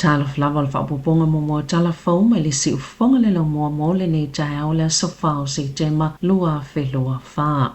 Talofa lava o le faaopoopoga muamua o tala fou mai le siufofoga le laumua mo lenei taeao o le aso 4 o Setema 2024.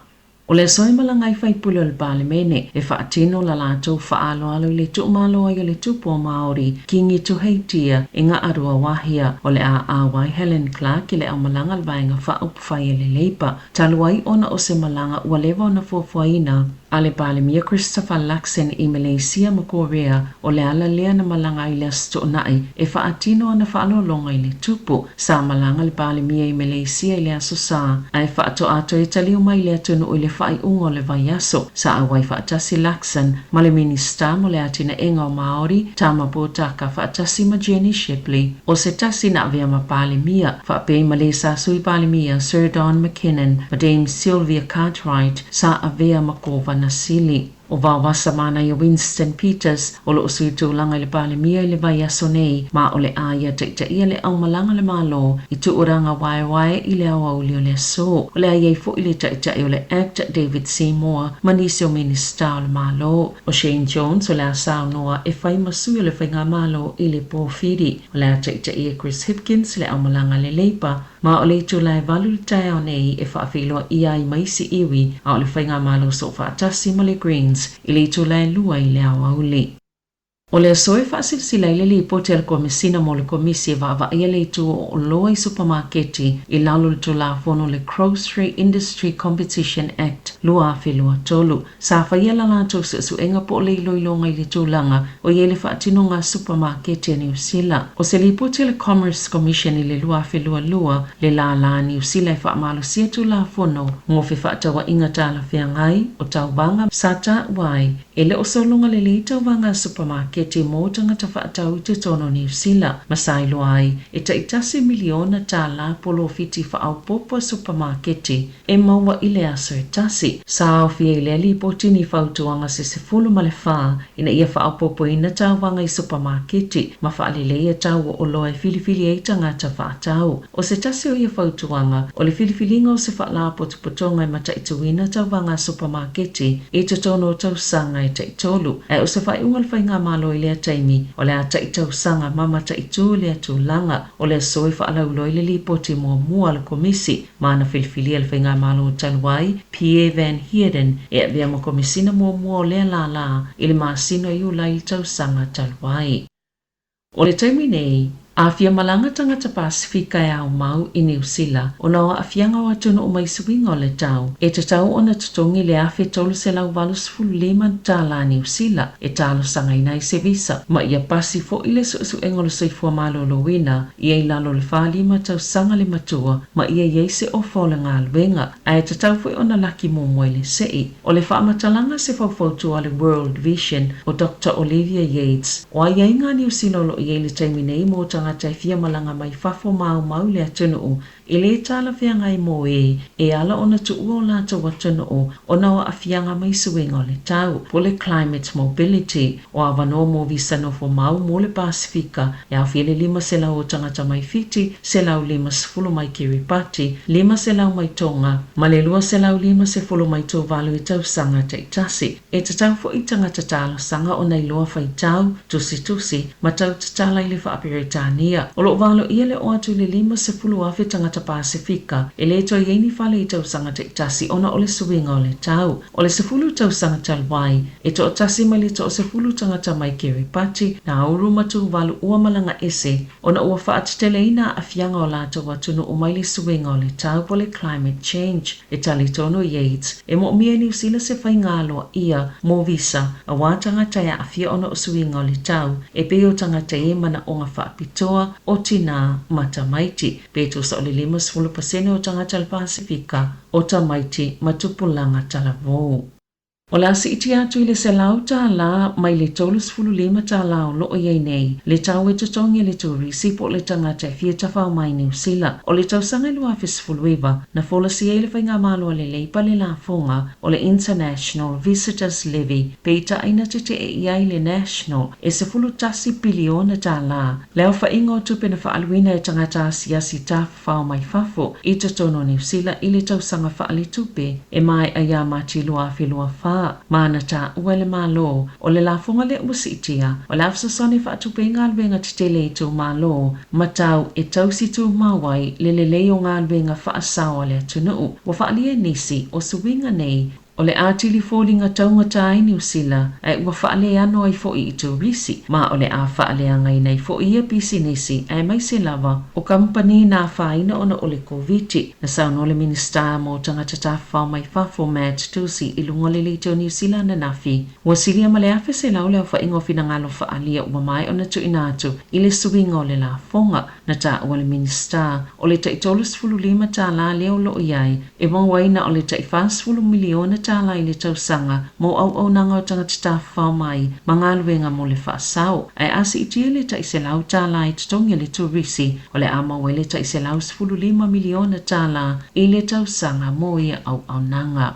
O le aso e malaga ai faipule o le Palemene e faatino la latou faaaloalo i le tuumalo ai o le tupu o Māori Kingi Tuheitia i Ngāruawāhia. O le a auai Helen Clark i le aumalaga a le Vaega Faaupufai a le Leipa talu ai ona o se malaga ua leva ona fuafuaina a le Palemia Christopher Luxon i Malaysia ma Korea. O le ala lea na malaga ai le Aso Toonai e faatino ana faaaloaloga i le tupu. Sa malaga le Palemia i Malaysia i le Aso Sa ae faatoa toe taliu mai i le atunuu i le faaiuga o le vaiaso. Sa auai faatasi Luxon ma le Minisita mo le Atinaega o Māori, Tama Potaka, faatasi ma Jenny Shipley, o se tasi na avea ma Palemia, faapea ma le sa Sui Palemia Sir Don McKinnon ma Dame Sylvia Cartwright sa avea ma Kovana Sili. O Vaovasa Manaia Winston Peters o lo o sui tulaga i le Palemia i le vaiaso nei, ma o le a ia taitaia le aumalaga a le Malo i tulaga waewae i le aoauli o le aso. O le a i ai foi le Taitai o le Act David Seymour ma nisi o Minisita o le Malo. O Shane Jones o le a saunoa e fai ma sui o le Faigamalo i le pō Fiti. O le a taitaia Chris Hipkins le aumalaga a le Leipa, ma o le itula e 8 i le taeao nei e faafeiloaia ai ma isi iwi a o le Faigamalo Soofaatasi ma le Greens i le itula e 2 i le aoauli. O le aso e faasilasila ai le lipoti a le Komesina mo le Komisi e vaavaaia le itu o oloa i supamaketi i lalo o le Tulafono le Grocery Industry Competition Act 2023. Sa faia la latou suesuega po o le iloiloga i le tulaga o i ai le faatinoga a supamaketi a Niu Sila. O se lipoti a le Commerce Commission i le 2022, le lālā a Niu Sila e faamalosia Tulafono mo fefaatauaiga talafeagai o tauvaga sa taua ai e le o sologa lelei tauvaga a supamaketi mo tagata faatau i totonu o Niu Sila, ma sa iloa ai e tai $1 miliona polofiti faaopoopo a supamaketi e maua i le aso e tasi. Sa aofia i lea lipoti ni fautuaga se 14 ina ia faaopoopoina tauvaga i supamaketi ma faaleleia tau o oloa e filifili ai tagata faatau. O se tasi o ia fautuaga, o le filifiliga o se faalapotopotoga e mataituina tauvaga a supamaketi i totonu o tausaga e tai-3. Ae o se faaiuga a le Faigamalo i lea taimi, o le a tai tausaga ma mataitu lea tulaga. O le aso e faalauiloa ai le lipoti muamua a le Komisi, ma na filifilia le Faigamalo talu ai, Pierre Van Heerden, e avea ma Komesina muamua o lea lālā i le masina o Iulai i le tausaga talu ai. O le taimi nei, a fia malaga tagata Pasifika e aumau i Niu Sila ona o aafiaga o atunuu mai suiga o le tau, e tatau ona totogi le $1,385 Niu Sila e talosagaina ai se visa, ma ia pasi foi le suesuega o le soifua maloloina, ia i lalo o le 45 tausaga le matua, ma ia i ai se ofa o le galuega, ae tatau foi ona laki muamua i le se'i. O le faamatalaga se faufautua a le World Vision o Dr Olivia Yates, o aiaiga a Niu Sila o lo o i ai i le taimi nei mo tagata e fia malaga mai fafo ma aumau i le atunuu e lē talafeagai mo ē e ala ona tuua o latou atunuu ona o aafiaga mai suiga o le tau, po o le climate mobility. O avanoa mo visa nofo mau mo le Pasifika e aofia le 500 o tagata mai Fiti, 150 mai Kiribati, 500 mai Tonga, ma le 250 mai Tuvalu i tausaga taitasi. E tatau foi i tagata talosaga ona iloa faitau, tusitusi, ma tau tatala i le Faa-Peretania. O lo o valoia le oo atu i le 50,000 tagata Pasifika e le toe i ai ni fale i tausaga taitasi ona o le suiga o le tau. O le 10 tausaga talu ai, e toatasi mai le 10 tagata mai Kiribati, Nauru ma Tuvalu ua malaga ese ona ua faateteleina aafiaga o latou atunuu mai le suiga o le tau po o le climate change. E talitonu Yates, e moomia e Niu Sila se faiga aloaia mo visa auā tagata e aafia ona o suiga o le tau, e pei o tagata e i ai manaoga faapitoa, o tinā ma tamaiti. Pe tusa o le 50% o tagata o le Pasifika o tamaiti ma tupulaga talavou. O le a siitia atu i le $100 mai le $35 o lo o i ai nei le tau e totogi e le turisi po o le tagata e fia tafao mai Niu Sila. O le tausaga e 2019 na folasia ai le Faigamalo a le Leipa le lafoga o le International Visitors Levy, peitai na tetee i ai le National e $11 piliona. Le aofaiga o tupe na faaaluina e tagata asiasi tafafao mai fafo i totonu o Niu Sila i le tausaga faaletupe e maea ia Mati 2024. 2024. Ma na taua e le Malo, o le lafoga lea ua siitia, o le a fesoasoani e faatupe ai galuega tetele i itumalo ma tau e tausi tumau ai le lelei o galuega faasao a le atunuu. Ua faaalia e nisi o suiga nei o le atili foliga taugata ai Niu Sila ae ua faaleano ai foi i turisi, ma o le a faaleagaina ai foi ia pisinisi aemaise lava o kamupani na afaina ona o le Koviti. Na saunoa le Minisita mo Tagata Tafafao mai Fafo Matt Doocey i luga o le Leitio Niu Sila ananafi, ua silia ma le 1,100 le aofaiga o finagalo faaalia ua maea ona tuuina atu i le suiga o le lafoga. Na taua le Minisita, o le tai 35 tālā lea o lo o i ai, e maua ai na o le tai 40 miliona tālā i le tausaga mo auaunaga o tagata tafafao mai ma galuega mo le faasao. Ae a siitia le tai 100 tālā i totogi a le turisi, o le a maua ai le tai 115 miliona tālā i le tausaga mo ia auaunaga.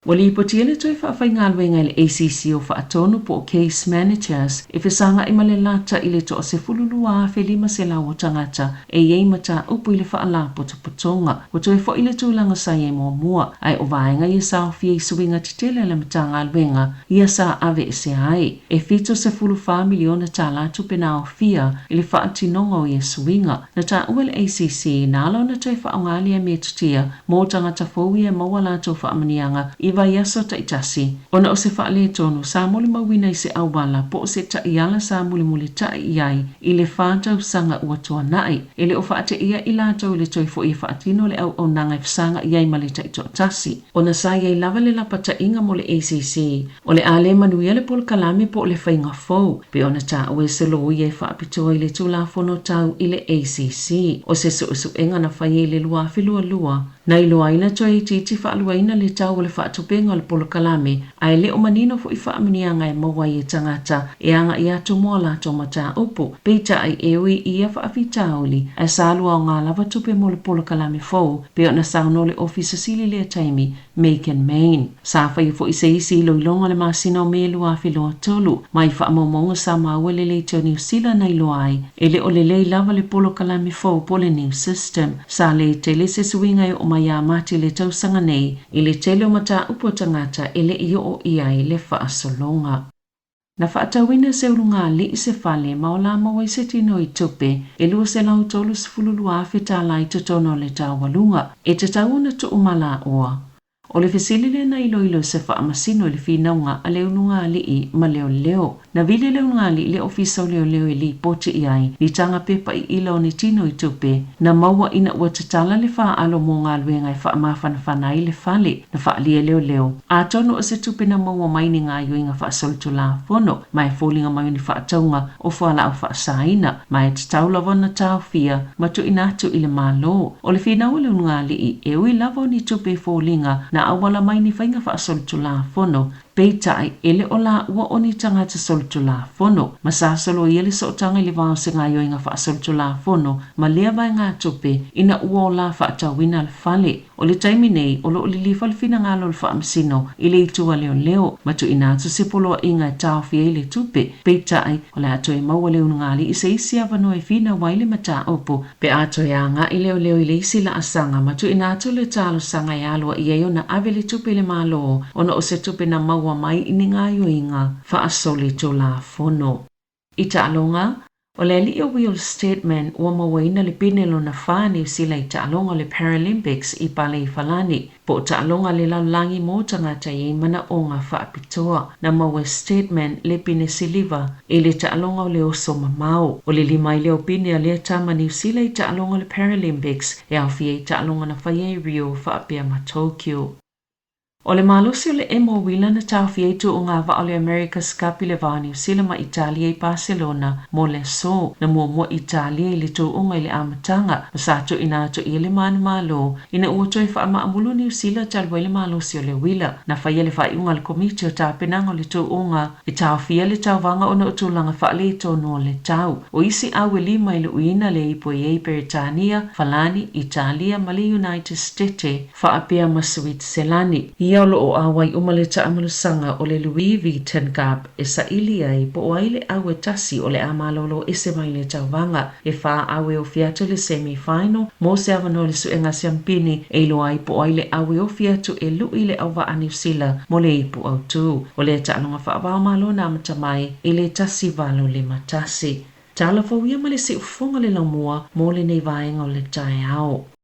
Ua lipotia le toe faafaigaluega i le ACC o Faatonu po o Case Managers e fesagai ma le lata i le toa 12,500 o tagata e i ai mataupu i le Faalapotopotoga. Ua toe foi le tulaga sa i ai muamua, ae o vaega ia sa aofia i suiga tetele a le Matagaluega ia sa aveesea ai. E 74 miliona tala tupe na aofia i le faatinoga o ia suiga. Na taua e le ACC na ala ona toe faaaoga lea metotia mo tagata fou ia e maua latou faamanuiaga i vaiaso taitasi, ona o se faaletonu sa molimauina i se auala po o se taiala sa mulimulitai i ai i le 4 tausaga ua tuanai. E le o faateia i latou i le toe foi e faatino le auaunaga e fesagai ai ma le taitoatasi, ona sa i ai lava le lapataiga mo le ACC o le a le manuia le polokalame po o le faiga fou, pei ona taua e se loia e faapitoa i le Tulafono tau i le ACC. O se suesuega na faia i le 2022 na iloa ai na toe itiiti faaluaina le tau o le faatupega o le polokalame, ae le o manino foi faamanuiaga e maua ai e tagata e agai atu mo a latou mataupu. Peitai, e ui i ia faafitauli, ae sa alu aoga lava tupe mo le polokalame fou, pei ona saunoa le Ofisa Sili i lea taimi, Megan Main. Sa faia foi se isi iloiloga i le masina o Me 2023, mai faamaumauga sa maua e le Leitio Niu Sila na iloa ai e le o lelei lava le polokalame fou po o le new system. Sa le tele se suiga e oo mai ia Mati i le tausaga nei i le tele o mataupu a tagata e le i oo i ai le faasologa. Na faatauina e se ulugalii se fale ma o la maua ai se tino i tupe e 232,000 tala i totonu o le taualuga e tatau ona tuu malaoa. O le fesili lea na iloilo e se faamasino i le finauga a le ulugalii ma leoleo. Na vili le ulugalii i le Ofisa o Leoleo e lipoti i ai ni taga pepa iila o ni tino i tupe na maua ina ua tatala le faalo mo galuega e faamafanafana ai le fale. Na faaalia e leoleo, atonu o se tupe na maua mai ni gaoioiga faasolitulafono ma e foliga mai o ni faatauga o fualaau faasaina, ma e tatau lava ona taofia ma tuuina atu i le Malo. O le finau a le ulugalii, e ui lava o ni tupe e foliga na auala mai ni faiga faasolitulafono, peitai e le o laua o ni tagata solitulafono, ma sa soloia le sootaga i le va o se gaoioiga faasolitulafono ma lea vaegatupe ina ua ola faatauina le fale. O le taimi nei, o lo o lilifa le finagalo o le faamasino i le itu a leoleo ma tuuina atu se poloaiga e taofi ai le tupe. Peitai, o le a toe maua le ulugalii se isi avanoa e finau ai le mataupu pe a toe agai leoleo i le isi laasaga ma tuuina atu le talosaga e aloaia ai ona ave le tupe i le Malo ona o se tupe na maua mai i ni gaoioiga faasolitulafono. I taaloga, o le alii o Will Steadman ua mauaina le pine lona fa Niu Sila i taaloga o le Paralympics i Paleifalani, po o taaloga a le lalolagi mo tagata e i ai manaoga faapitoa. Na maua e Steadman le pine siliva i le taaloga o le oso mamao. O le lima ai lea o pine a lea tama Niu Sila i taaloga o le Paralympics e aofia ai taaloga na faia i Rio faapea ma Tokyo. O le malosi o le emo o uila na taofia ai tuuga vaa o le America's Cup i le va o Niu Sila ma Italia i Paselona mo le aso. Na muamua Italia i le tuuga i le amataga, ma sa tuuina atu i ai le manumalo ina ua toe faamaamulu Niu Sila talu ai le malosi o le uila. Na faia le faaiuga a le Komiti o Tapenaga o le Tuuga e taofia le tauvaga ona o tulaga faaletonu o le tau. O isi au e lima i luʻuina le ipu e i ai Peretania, Falani, Italia ma le United Stete faapea ma Suitiselani. Ia o lo o auai uma le taamalosaga o le Louis Vuitton Cup e saili ai po o ai le au e tasi o le a malolo ese mai le tauvaga. E fa au e ofi atu i le semi final mo se avanoa i le suega siampini e iloa ai po o ai le au e ofi atu e lui le auvaa Niu Sila mo le ipu autu. O lea taaloga faava-o-Malo na amata mai i le 1851. Tala fou ia ma le siufofoga le laumua mo lenei vaega o le taeao.